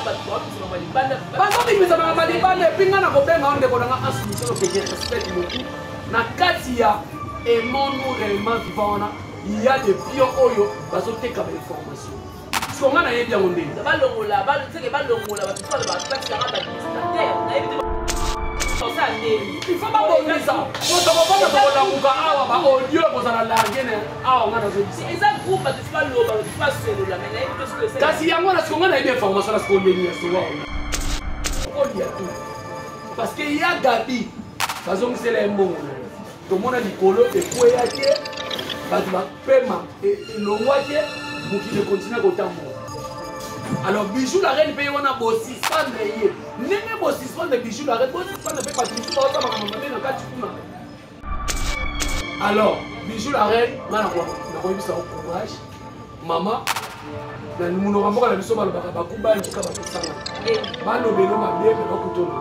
bato babimisa makambo libanda. Bazobimisa makambo libanda. Et puis ngai nakobenga yo, ndeko na nga Asumisolo, que je respecte beaucoup. Na kati ya Aimons-nous réellement vivant wana, il y a des pions oyo bazoteka bainformation. Siko ngai nayebi yango ndenge Balongola, seke balongola bato so batikaka baadministrateur, nayebi te osala ndeni. Il faut babongisa po tokobanda, tokolamuka awa, baaudio ekozala large na awa. Ngai nazobisa. Eza groupe, bato so baloba, bato so basolola, mais nayebi te soki esala. Kasi yango na siko ngai nayebi information na siko ndeni ya solo okolia tout, parce que ya Gabi bazongisela ye mbongo na ye. Tomona likolo ekweya te, bato bapema elongwa te, mokili ekontinue kotambola. Alors Bijou la Reine mpe ye wana, bosuspendre ye ndenge bosuspendre Bijou la Reine, bosuspendre mpe bato mosusu baosa makambo mabe na kati kuna. Alors Bijou la Reine, nga nakoyebisa yo courage, mama. Na monoko ya mboka na biso balobaka bakuba ntuka bakosanga balobelo mabe mpe bakutona.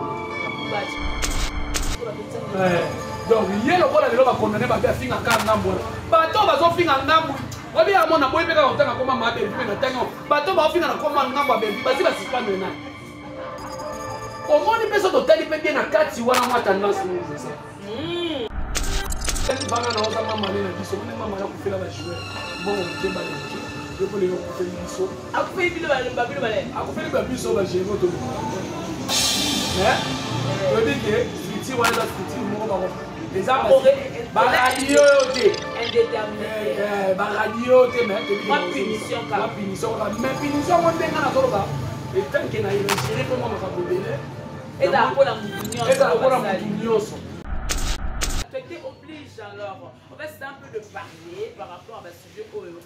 Donc ye lokola lelo bakondane babe, afinga kaka ngambo wana. Bato bazofinga ngambu obi amona boyi mpe kaka kotanga koma mabe mpe na ntango bato baofinga na koma ngambo ya Belvi, basi basuspendre nani. Omoni mpe so totali mpe bien na kati wana, mwa tendance nini eza bana na oza mamale na biso. Mone mama akufela bajoueur mbongo moke, bana moke. Yo mpo lelo okufeli biso. Akufeli bino babino bale. Akufeli babiso bagéro. Tolobaka mais toyebi ke structure wana eza structure moko bango eza baradio te. Indéterminé. Baradio te, mais Mwa punition kaka. Mwa punition kaka, mais punition yango ndenge nazoloba, etanke na gérer mpe mwa makambo ebele. Ezala mpona mutu nyonso. Ezala mpona mutu nyonso. L'actualité oblige alors. On va essayer un peu de parler par rapport à ce sujet oyo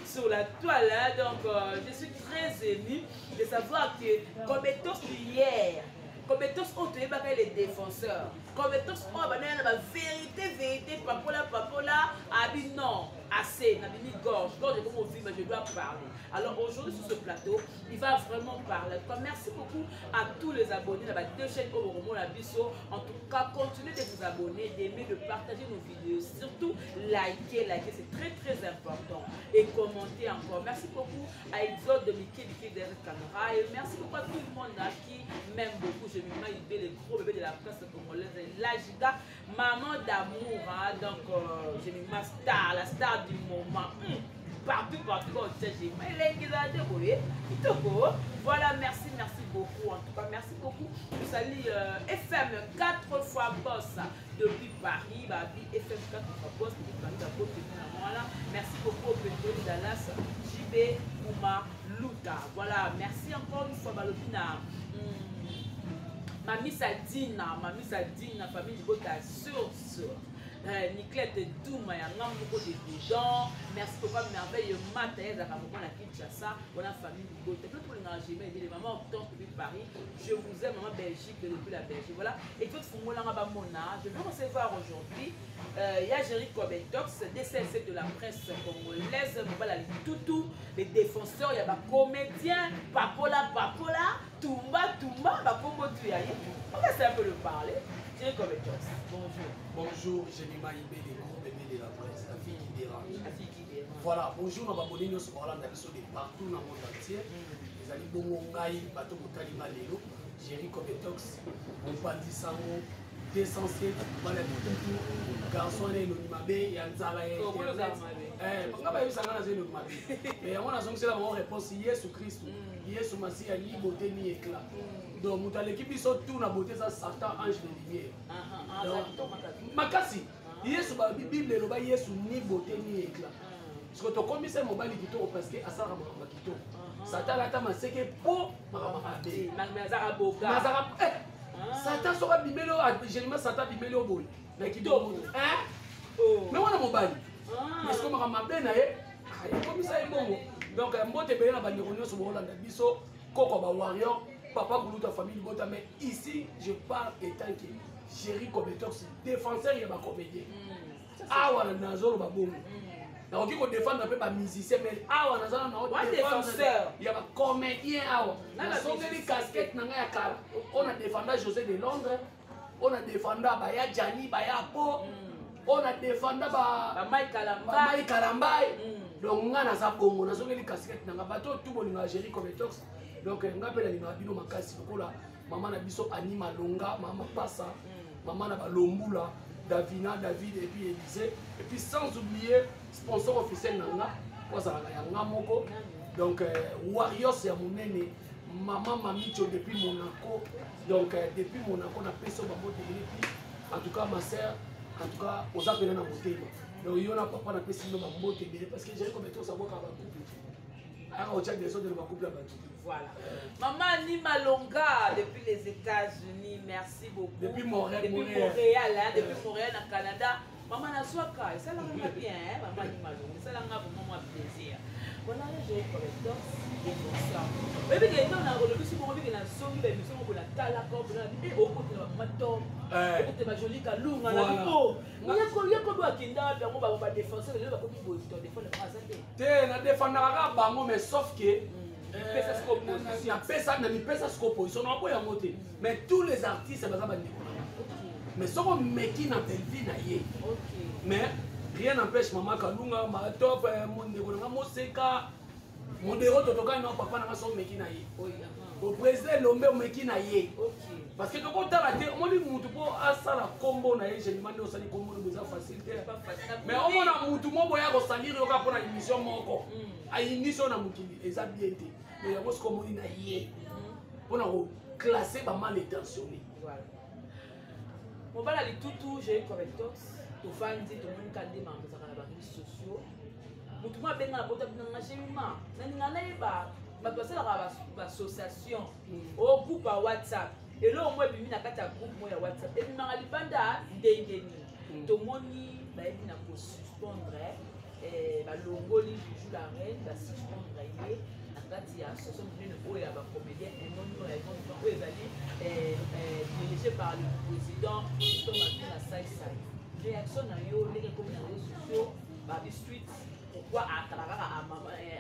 sur la toile, hein. Donc, je suis très émue de savoir que Cobetos hier, Cobetos oyo toyebaka les défenseurs, Cobetos oyo banaya na vérité, vérité, papola, papola, abi non, assez, nabimi gorge, gorge comme au film, je dois parler. Alors aujourd'hui sur ce plateau, il va vraiment parler. En tout cas, merci beaucoup à tous les abonnés de la deux chaînes Oboromo la Biso. En tout cas, continuez de vous abonner, d'aimer, de partager nos vidéos. Surtout, liker, liker, c'est très très important. Et commenter encore. Merci beaucoup à Exode de Mickey, Mickey derrière la caméra. Et merci beaucoup à tout le monde là qui m'aime beaucoup. Je m'imagine les gros bébés de la presse congolaise. La Giga, maman d'amour. Hein. Donc, j'ai mis ma star, la star du moment. Partout, partout, on sait, j'ai kitoko. Voilà, merci, merci beaucoup. En tout cas, merci beaucoup. Je salue FM 4 fois boss depuis Paris. Babi FM 4 fois boss depuis Paris. Voilà. Merci beaucoup au pétrolier Dallas, JB Kouma Luta. Voilà, merci encore une fois, Balobina. Mami Sadina, Mami Sadina, famille Libota source. Niclette Douma ya nga moko de Dijon. Merci papa Merveille Mata ezalaka moko na Kinshasa. Wana famille Libota. Bino tolingaka Jema ebele. Maman Hortense depuis Paris. Je vous aime, maman Belgique depuis la Belgique. Voilà. Et tout fungolanga bamona. Je vais recevoir aujourd'hui ya Jerry Cobetox, DCLC de la presse congolaise, mobala litutu, les défenseurs, ya ba comédien, Papola Papola, Tumba Tumba, ba kombo tu ya ye. On va essayer un peu de parler. Jerry Cobetox, bonjour. Bonjour, Jemima Ibé, le gros bébé de la presse, la fille qui dérange. La fille qui dérange. Voilà, bonjour, na babone nyonso baolanda biso de partout dans le monde entier. Ezali bongo ngai, bato botali nga lelo, Jerry Cobetox, mopanzi sango 207, bana litutu, garçon wana elongi mabe ya nzala ya Oh, internet. ozala mabe. Nga bayebisa nga naza elongi mabe, mais yango nazongisela bango réponse: Yesu Kristu, Yesu Masiya, ni beauté ni éclat. Donc moto aleki biso tout na beauté eza Satan, ange de lumière. Ah, ah, ah, Donc, ça, kitoko makasi. Makasi Yesu, balobi Bible eloba Yesu ni beauté ni éclat. Parce que tokomisa mobali kitoko parce que asalaka makambo ya kitoko. Satan alata maseke mpo makambo mabe. Mais azaka boga. Nazaka Satan soki abimeli oyo généralement, Satan abimeli oyo boye na kitoko. Oh. Mais wana mobali, Ah. mais sikoyo makambo mabe na ye ekomisa ye bongo. Donc mbote ebele na bandeko nyonso bokolanda biso, koko ba warrior, papa Guluta, famille Libota. Mais ici je parle étant que Jerry Cobetox, défenseur ya bacomédien. Awa nazoloba bongo, nakoki kodéfendre mpe bamusicien, mais awa naza na Wa défenseur. ya bacomédien awa. Na Nasongeli bamusicien. casquette na ngai ya kala oyo na défenda José de Londres, oyo na défenda baya Jani, baya po. Oyo na defanda ba Mike Kalambai. Donc nga naza bongo, nazongeli casquette na nga. Bato oyo tu bolingaka Jerry Cometox, donc nga mpe nalingaka bino makasi lokola mama na biso Annie Malonga, mama Passa, mama na Balombula, Davina, David et puis Élysée. Et puis sans oublier sponsor officiel na nga, po azalaka ya nga moko. Donc Warriors ya monene, mama Mamicho depuis Monaco. Donc depuis Monaco na peso bango tebele. Puis en tout cas ma sœur, en tout cas oza pena na motema. Donc yo na papa na pesi bino bambote ebele parce que Jerry Cometox abwakaka bacouple. Ayaka kotia desordre na bacouple ya bato. Voilà. Maman Annie Malonga depuis les États-Unis, merci beaucoup. Depuis Montréal, Depuis Montréal. Montréal, hein, depuis Montréal au Canada. Maman Nazwaka, ça l'a bien, hein, Maman Annie Malonga, ça l'a vraiment moi plaisir. Voilà, j'ai collecteur défenseur. Mais bien que non, on a le plus souvent que la songe, la émission pour la tala comme la et au côté de maman Tom, au côté de ma jolie Kalunga, la oh, il y a quoi, il y a quoi doit kinda, bien on va on va défenser, le va comme il doit défendre le bras te na défendaka kaka bango, mais sauf que napesa na mipesa siko position na boya yango te. Mais tous les artistes baza bandeko na nga, mais soko meki na Bellevue na ye, mais rien n'empêche mama Kalunga, ma top, mondeko na nga moseka modero totokani na papa na nga, so omeki na ye au président Elombe, omeki na ye parce que tokotala te. Omoni mutu mpo asala nkombo na ye genima nde osali nkombo no eza facile te, mais omona mutu mo boya kosalire yo kaka mpona émission moko ayinisi oyo na mokili eza bien te. Mais yango siko omoni na ye mpona koclasser bamal intentionné. Mobala litutu Jerry Correctox, tovandi, tomoni ka nde makambo ezalaka na baréseaux sociaux. Motu mo abenga na pota binanga Jemima, nalinga nayeba bato basalaka baassociation o groupe ya WhatsApp. Eloko mo ebimi na kati ya groupe mo ya WhatsApp, ebimaka libanda ndenge nini? Tomoni bayebi na kosuspendre, balongoli Bijou la Reine, basuspendre ye na kati ya association monene oyo ya bacomédien emono ya oyo ezali dirigé par le président Fiston Mabina Saisai. Réaction na yo ndenge ekomi na réseaux sociaux, babi suite pourquoi atala kaka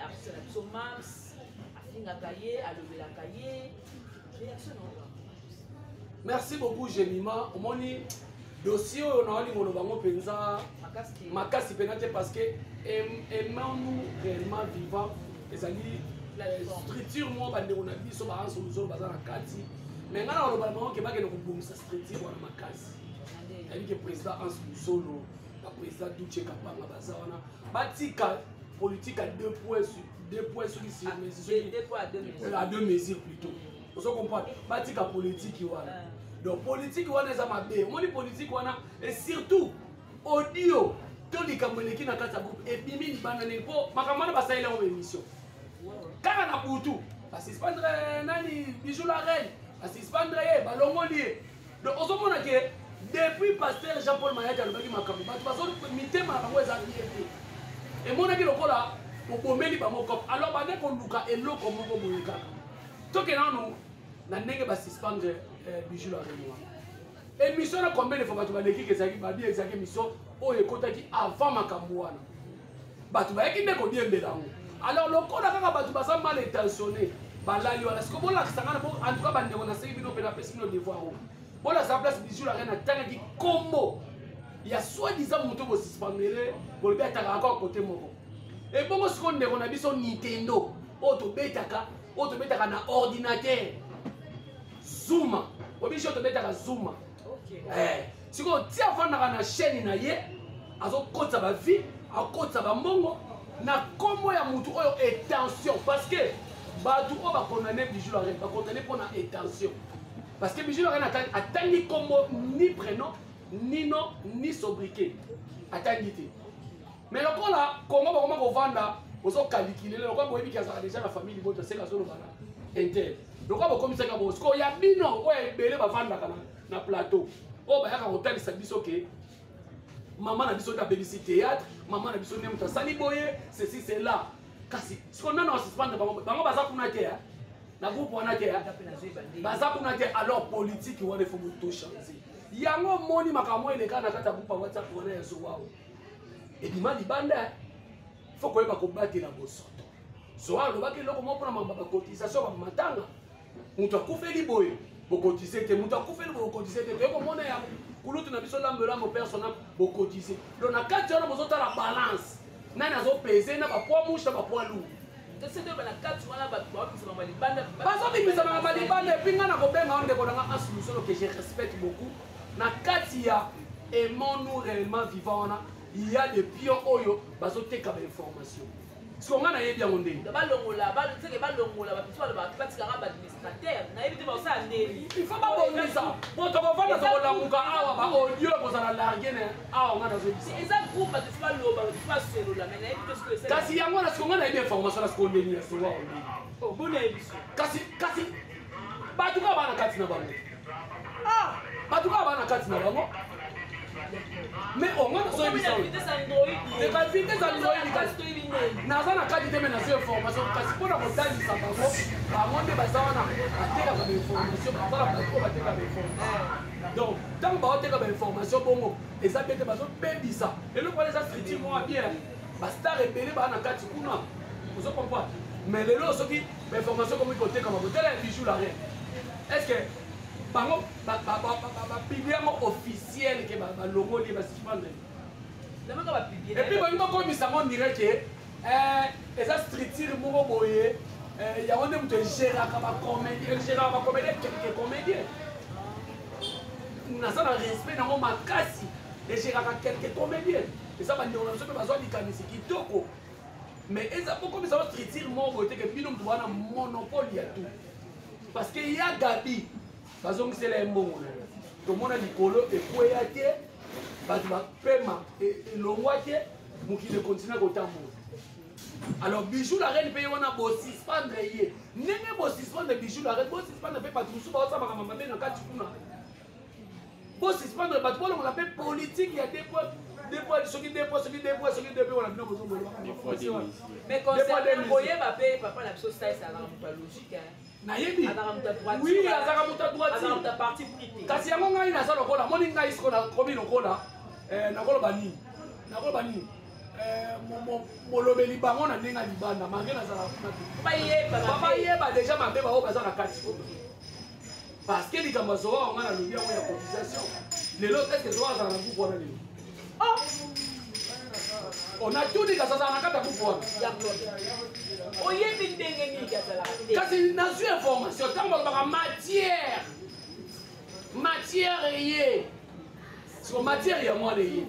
artiste na biso Mams, afingaka ye, alobelaka ye? Réaction na yo? Merci beaucoup Jemima. Omoni dossier oyo naolinga oloba yango mpenza makasi mpenza te, parce que Aimons-nous réellement vivant ezali structure moko bandeko na biso baansoluzolo baza na kati. Mais ngai na koloba na bango ke bakende kobongisa structure wana makasi. Yabi ke président Anse Luzolo, baprésident Duche Kapanga baza wana, batika politique à deux points sur deux points, soki sur mesure, à deux mesures plutôt. Ozo comprendre? Batika politique wana. Donc politique wana eza mabe. Omoni politique wana, et surtout audio to likambo eleki na kati ya groupe ebimi libanda ndenge mpo makambo wana basaleli yango baémission kaka na butu, basuspendre nani, Bijou la Reine, basuspendre ye, balongoli ye. Donc ozomona ke depuis pasteur Jean Paul Mayaki alobaki makambo, bato bazo mitema na bango eza bien te, emonaki lokola obomeli bango cop. Alors bande koluka eloko moko boye kaka. Toke nanu na ndenge basuspendre Bijou la Reine wana. Émission na combien de fois bato baleki, ezalaki babi, ezalaki émission oyo ekotaki avant makambo wana, bato bayaki nde kodiembela yango. Alors lokola kaka bato baza mal intentionné, balali wana. Siko bolakisa nga en tout cas bandeko, nasengi bino mpe napesi bino devoir oyo: bolakisa place Bijou la Reine atangaki kombo ya soi-disant moto bosuspendele, bolobi atakaka kaka kote moko. Ebongo sikoyo ndeko na biso Nintendo oyo tobetaka na ordinateur Zuma, obiso tobetaka Zuma. Sikoyo ti avandaka na chaîne na ye, azokotisa bavie, akotisa bambongo na nkombo ya mutu oyo. Attention, parce que bato oyo bakondane Bijou la Reine, bakondane mpona attention, parce que Bijou la Reine atangi nkombo, ni prénom, ni nom, ni sobriquet, atangi te. Mais lokola Kongo bakoma kovanda, ozokalikile lokola boyebiki azalaka déjà na famille liboto, aseka azoloba na inter lokola bokomisaka bo. Sikoyo ya bino oyo ebele bavandaka na plateau oyo bayaka kotalisa biso ke mama na biso nde abebisi théâtre, mama na biso nde moto asali boye, ceci cela. Kasi sikoyo nano asuspendre bango, bango baza kuna te, na groupe wana te, baza kuna te. Alors politique wana efo moto change yango. Omoni makambo eleka na kati ya groupe ya WhatsApp wana ya Zowao, ebima libanda. Fo koyeba kobatela bosoto. Zoa alobaki eloko moko mpona mamba bacotisation bamatanga, moto akufeli boye. Bokotize te, moto akufeli bokotize te. Toye komona ya kulutu na biso lambo lambo personnel bokotize. Donc na kati wana bozotala balance, nani azopese na bapoids mouche na bapoids lourd. Bazobimisa makambo libanda. Et puis ngai nakobenga yo ndeko na nga Anse Lusolo, que je respecte beaucoup. Na kati ya Aimons-nous réellement vivant wana, il y a des pions oyo bazoteka bainformation. Siko ngai nayebi yango ndenge balongola seke balongola bato balobaka batikaka baadministrateur, nayebi te bakosala ndeni. Il faut babongisa po tokovanda, tokolamuka awa, baaudio ekozala large na awa. Ngai nazoyebisa. Eza groupe, bato faut baloba, bato faut basolola, mais nayebi te soki Kasi yango na siko ngai nayebi information na siko ndeni ya solo awa ndeni. Boni yebi so? Kasi bato kaka baa na kati na bango, bato kaka baa na kati na bango, mais onga nazoyebisa vitesse android. Kasi naza na kati te, mais nazwi information. Kasi mpona kotalisa bango, bango nde baza wana, batekaka bainformation, bazala bato oyo batekaka bainformation. Donc ntango baoteka bainformation bongo, eza be te, bazobebisa eloko wana. Eza structure moko bien, bastar ebele baa na kati kuna, ozo comprendre. Mais lelo soki bainformation komi kotekama, botala ya Bijou la Reine, est ce que bango bapublier yango officiel ke balongoli ye, basuspendre? Et puis balingi bakomisa yango ndire ke eza structure moko boye, yango nde moto egéraka bacomédien, egéraka bacomédien, quelque comédien. Naza na respect nango makasi. Egéraka quelque comédien, eza bandeko na biso mpe bazwa likanisi kitoko, mais eza bokomisa ngo structure moko boye te ke bino moto wana monopole ya tout. Parce que ya Gabi, bazongisela ye mbongo na ye. Tomona likolo ekweya te, bato bapema elongwa te, mokili ekontinue kotambola. Alors Bijou la Reine mpe ye wana, bosuspendre ye ndenge bosuspendre Bijou la Reine, bosuspendre mpe bato mosusu baosala makambo mabe na kati kuna. Bosuspendre bato, bolongola mpe politique ya deux poids deux poids, soki deux poids, soki deux poids, soki deux poids wana bino bozomona. Mais concernant koyeba mpe papa na biso sai, azalaka moto ya logique. Nayebi, oui, azalaka moto ya droite. Parti pris te. Kasi yango ngai naza lokola moni ngai siko nakomi lokola, nakoloba nini, nakoloba nini, molobeli bango na ndenge ya libanda, malgré nazala kuna te. Bayeba déjà mabe baoyo baza na kati, parce que likambo ya Zoa, nga nalobi yango ya cotisation lelo. Est ce que Zoa azala na groupe wana lelo? On a tout dit, kasi azala na kati ya groupe wana. Oyebi ndenge nini azalaka te? Kasi nazwi information. Ntango balobaka matière, matière eye siko, matière yango wana eye,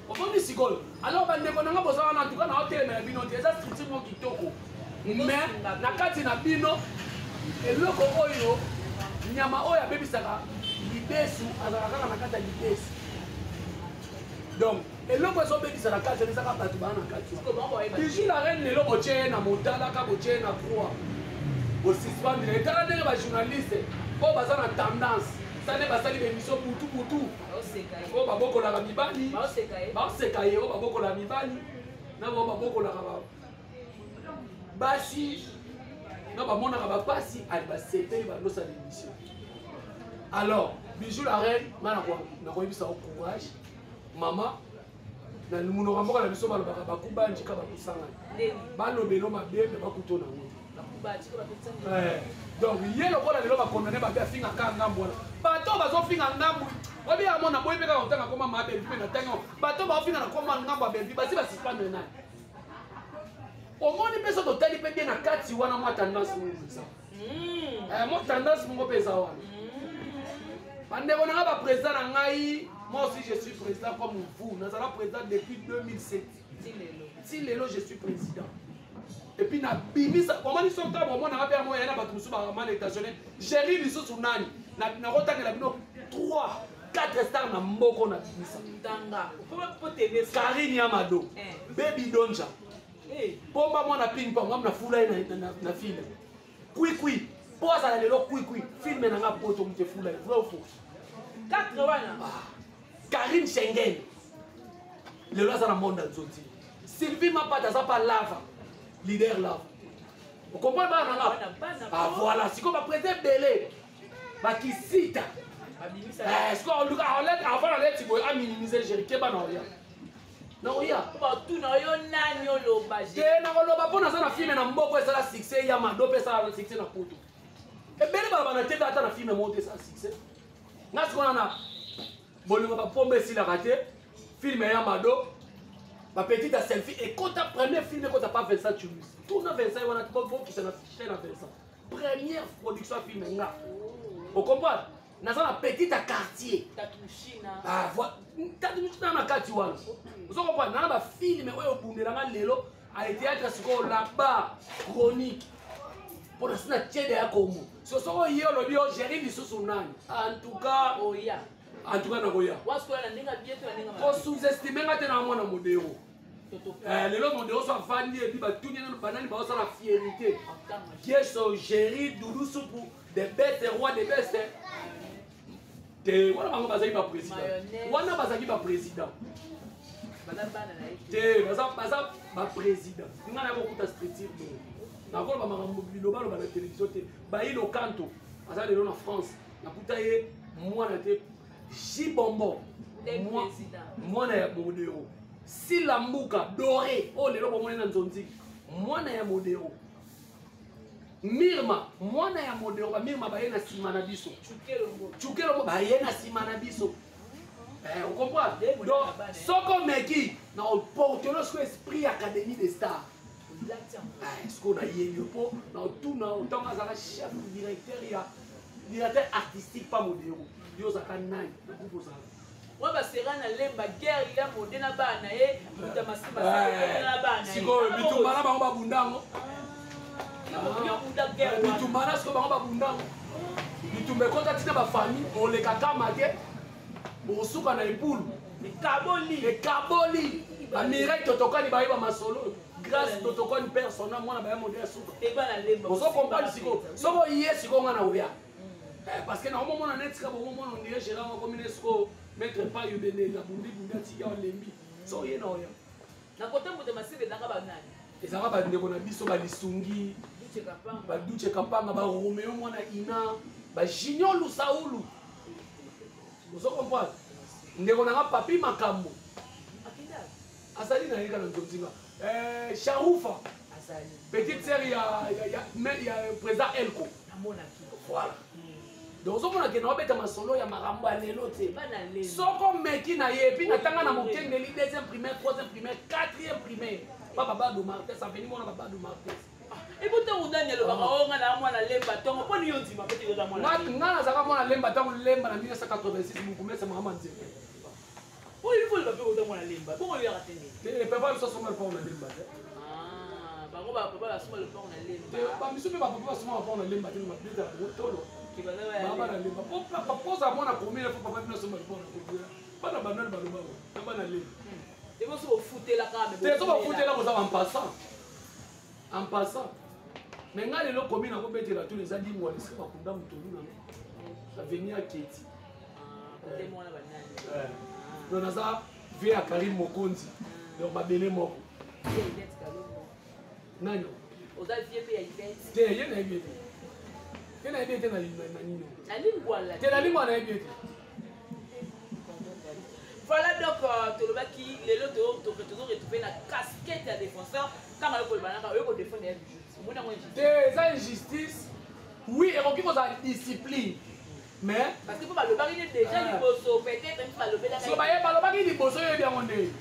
omoni sikoyo. Alors bandeko na nga, boza wana, en tout cas naotelemela bino te. Eza structure moko kitoko, mais na kati na bino, eloko oyo, nyama oyo abebisaka lidesu azalaka kaka na kati ya lidesu. Donc eloko ezobebisa na kati wana ezaka bato baa na kati. Bijou la Reine lelo botie ye na motalaka, botie ye na croix, bosuspendre. Etala ndenge bajournaliste oyo baza na tendance sa nde basali baémission butu butu, oyo babokolaka mibali baoseka ye, oyo babokolaka mibali na bao babokolaka basi na bamonaka bapasi ali, basepeli, bandosala émission. Alors Bijou la Reine, nga nakoyebisa yo courage, mama. Na monoko ya mboka na biso balobaka bakubanjika bakusangana, balobelo mabe me bakuto nango. Donc ye lokola lelo bakondane babe, afingaka ngambu wana. Bato bazofinga ngambu obi ya mona boyi mpe kaka kotanga koma mabe mpe na ntango bato baofinga na koma ngambu ya Belvi, basi basuspendre nani? Omoni mpe so totali mpe bien na kati wana, mwa tendance moko eza, mwa tendance moko mpe eza wana. Bandeko na nga, baprésident na ngai, moi aussi je suis président comme vous. Nazala président depuis 2007 ti lelo, je suis président. Et puis nabimisa, omoni so ntango bomonaka mpe yango ya na bato mosusu bamal intentionné. Géri lisusu nani nakotangela bino 3 4 star na mboko na bimisa: Karine Yamado, Baby Donja, Pomba mwana ping pong, ngam na fula ye na film Kwikwi mpo azala lelo Kwikwi, film na nga poto moto efula ye. Vrai ou faux? 4 wana. Karine Schengen lelo aza na monde ya nzonzi. Sylvie Mapata aza pa Lava, leader Lava. Okomprendre bana na nga? Ah, voilà. Sikoyo baprésident ebele bakisita, sikoyo oluka avant na leti boye aminimize Géri. Keba na oya, na oya. Batuna yo nani oloba? Te, nakoloba mpo naza na film na mboka esala succès ya Mado mpe esala succès na poto. Ebele balobaka na tv ata na film moko te sans succès. Nga sikoyo na bolingo bapomba esilaka te, film ya Mado, bapetite ya selfie ekota premier film ekota pa Vincent Chulus. Tourna Vincent wana bokisa na chaîne ya Vincent. Première production ya film nga. Ocomprendre? Naza na petite ya quartier. Tatu na kati wana. Ozo comprendre? Na ba film oyo obundelanga lelo ale théâtre sikoyo là-bas chronique. Mpo na sina tiede ya kombo. So soko ye olobi o gérer lisusu nani? En tout cas, oya. En tout cas nakoya. Ko sous-estimer nga te na mwana modero. Lelo modero so avandi epi batuni nanu banani baosala fierité. Kieso géri Doudou Supu de best roi de best. Te wana bango bazali ba président. Wana bazali ba président. Te baza baza ba président. Nga na kokuta structure bongo. Nakoloba makambo bilobaloba na télévision te. Bayi Lokanto aza lelo na France. Nakuta ye mwana te Jibombo mwana ya Modero. Sila Mbuka doré oyo lelo bomoni na nzonzi mwana ya Modero. Mirma mwana ya Modero, ba Mirma baye na nsima na biso. Chukelongo baye na nsima na biso. Ocomprendre? Donc soko meki na oportelo siko esprit académie des stars. Siko nayebi yo mpo na otuna otango azalaka chef directeur ya directeur artistique pa Modero, yo ozalaka nani na groupe ozalaka? Wa basera na lemba guerre ya mode na bana na ye, moto masima na bana na ye. Sikoyo bitumba na bango babunda yango. Bitumba na sikoyo bango babunda yango. Bitumba ekota ntina bafamille, oleka kama te, bokosuka na epulu. Ekaboli. Ekaboli. Ba Mireille Totokani bayeba masolo. Grâce Totokani père son nom mwana baya mode ya suka. Ozo comprendre sikoyo. Soko ye sikoyo nga na oya. Parce que na omomona neti ka bomomona on dirait Gérard okomi ne sikoyo maître pa yo bende na bundi bundi atika olembi. So ye na oya. Na kote moto masibe ezalaka banani? Ezalaka bandeko na biso balisungi, baduche Kapanga, ba Romeo mwana Ina, ba Junior Lusaulu. Ozo comprendre? Ndeko na nga Papi Makambo. Azali na ye kaka na nzonzinga. Sharufa. Petite sœur ya président Elko. Voilà. Donc ozomona ke naobeta masolo ya makambo ya lelo te. Soko meki na ye, puis natanga na mokengeli deuxième primaire, troisième primaire, quatrième primaire. Papa Bado Martes, aveni mona Bado Martes. Ebota udani alobaka o nga na mwana lemba tongo mpo niyo ndima mpe tikoza mwana. Nga nazalaka mwana lemba ntango lemba na 1986 bukumesa Mahama Nzembe. Oyo il faut loba mpe oza mwana lemba. Bongo oyaka te nini? Te, papa biso asomba lopango na lemba te. Bango ba papa basomba lopango na lemba. Te, ba misu mpe ba papa basomba lopango na lemba te, ba beta bango tolo. Baba na lemba. Po papa poza mwana commune, po papa bino asomba lopango na commune. Bana banani baloba ngo, na bana lemba. Te boso bofutela kaka, mais Te, so bofutela boza en passant. En passant. Mais nga lelo commune akobetela tout les adi mwa esika bakunda mutolu na nga. Avenue ya Keti. Donc naza vie ya Karine Mokonzi. Donc mabele moko. Nani? Oza vie pe ya Yvette. Te, ye na yebi ete. Ye na yebi ete na nini? Na lingwala. Te, na lingwala na yebi ete. Voilà donc tolobaki lelo tozo retrouver na casquette ya défenseur kama yo koloba nanga oyo ko défendre ya justice. Omoni yango injustice. Te, eza injustice. Oui, ekoki kozala discipline. Mais parce que balobaki ne déjà liboso, peut-être même balobelaka. So baye balobaki liboso yebi yango nde.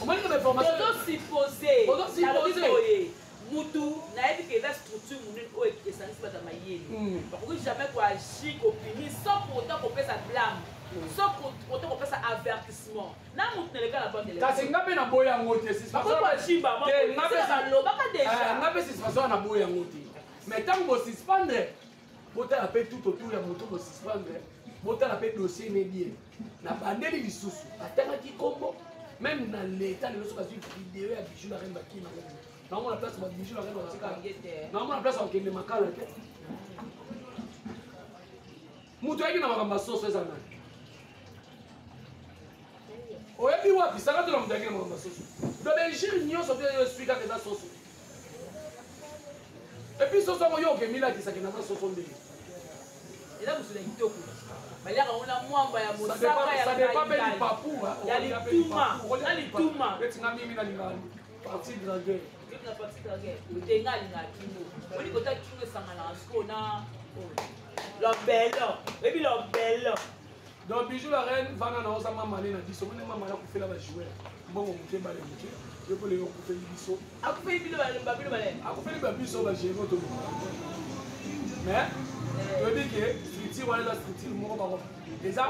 Omoni ke information. Tozo supposer. Tozo supposer. Mutu nayebi ke eza structure monene oyo esangisi bato ya mayele. Bakoki jamais koagir kopini sans pour autant kopesa blâme, sans pour autant kopesa avertissement. Na mutu neleka na bande. Kasi nga mpe naboyi yango te. Bakoki koagir bango. Te, nga mpe balobaka déjà. Nga mpe suspension naboyi yango te. Mais ntango bosuspendre, botala mpe tout autour ya moto bosuspendre, botala mpe dossier ne bien. Na bandeli lisusu, atangaki kombo, même na l'état lelo soki azwi vidéo ya Bijou la reine bakima ngo. Naomona place ba Bijou la reine batika. Naomona place bakende makala te. Moto ayaki na makambo ya soso eza nani? Oyebi wapi? Saka to na moto ayaki na makambo ya soso. Donc injure nyonso te oyo esui kaka eza soso. Et puis soso yango yo okemilakisaki naza soso ndenge. Eza mosu na kitoko. Baliaka ngo na mwamba ya mosaka ya Ça dépend pe lipapu, ya lituma, na lituma. Neti nga mingi nalingaka partie dragueur. Na partie dragueur. Otenga alingaka kingo. Oni kota kingo esanganaka. sikoyo na lobelo, oyebi lobelo. Donc Bijou la reine, vanda na oza mama ne na biso, moni mama na kufela ba joueur mbongo moke, bale moke, yo mpo lelo okufeli biso. Akufeli bino babino bale. Akufeli ba biso ba géro to, mais toyebi ke structure wana eza structure moko bako eza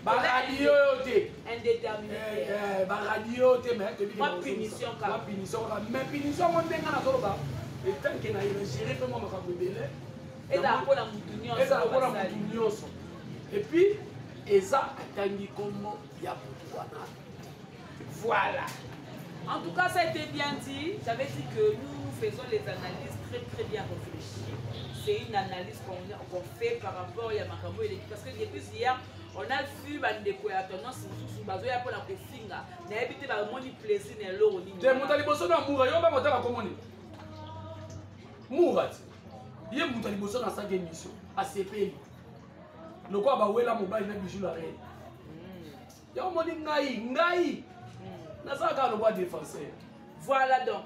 baradio yo te. Indéterminé. Baradio te, mais toyebi ke Mwa punition kaka. Mwa punition kaka, mais punition yango ndenge nazoloba, etanke na gérer mpe mwa makambo ebele. Ezala mpona mutu nyonso. Ezala mpona mutu nyonso. Et puis eza atangi kombo ya motu wana. Voilà. En tout cas, ça a été bien dit. J'avais dit que nous faisons les analyses très très bien réfléchies. C'est une analyse qu'on fait par rapport à makambo eleki. Parce que depuis hier, on a vu bandeko ya tendance mosusu bazoya mpona kofinga. Nayebi te bamoni plaisir na eloko nini. Te, moto ya liboso na mura yo bango otala komoni mura ti ye moto ya liboso nasalaki émission, asepeli lokola bawela mobali na Bijou la reine. Yango moni ngai nazala kaka lokola défenseur. Voilà donc.